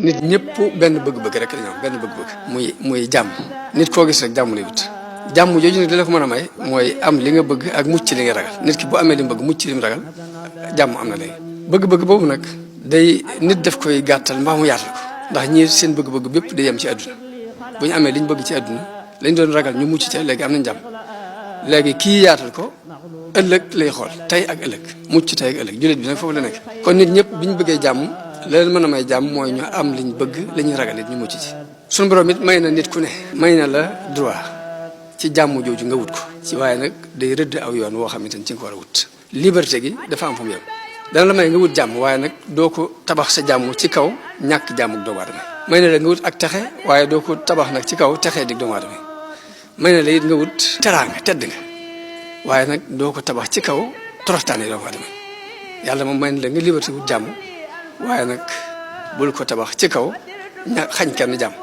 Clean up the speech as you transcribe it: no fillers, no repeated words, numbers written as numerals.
nit ñëpp benn bëgg-bëgg rek la ñu am benn bëgg-bëgg muy jàmm nit koo gis rek jàmm lay wut jàmm jooju nag li la ko mën a may mooy am li nga bëgg ak mucc li nga ragal nit ki bu amee li mu bëgg mucc li mu ragal jàmm am na léegi bëgg-bëgg boobu nag day nit daf koy gàttal mbaa mu yaatal ko ndax ñii seen bëgg-bëgg bépp day yem ci àdduna bu ñu amee li ñu bëgg ci àdduna lañ doon ragal ñu mucc ca léegi am nañ jàmm léegi kii yaatal ko ëllëg lay xool tey ak ëllëg mucc tey ak ëllëg jullit bi nag foofu la nekk kon nit ñëpp bi ñu bëggee jàmm leen mën a may jàmm mooy ñu am liñ bëgg li ñuy ragal it ñu mucc ci suñu borom it may na nit ku ne may na la droit ci jàmm jooju nga wut ko ci waaye nag day rëdd aw yoon woo xamante ni ci nga ko war a wut liberté gi dafa am fu mu yem dana la may nga wut jàmm waaye nag doo ko tabax sa jàmm ci kaw ñàkk jàmm doomu aadama may na la nga wut ak texe waaye doo ko tabax nag ci kaw texee dig doomu aadama may na la it nga wut teraanga tedd nga waaye nag doo ko tabax ci kaw toroxtaane doomu aadama yàlla moom may na la nga liberté wut jàmm waaye nag bul ko tabax ci kaw xañ kenn jàmm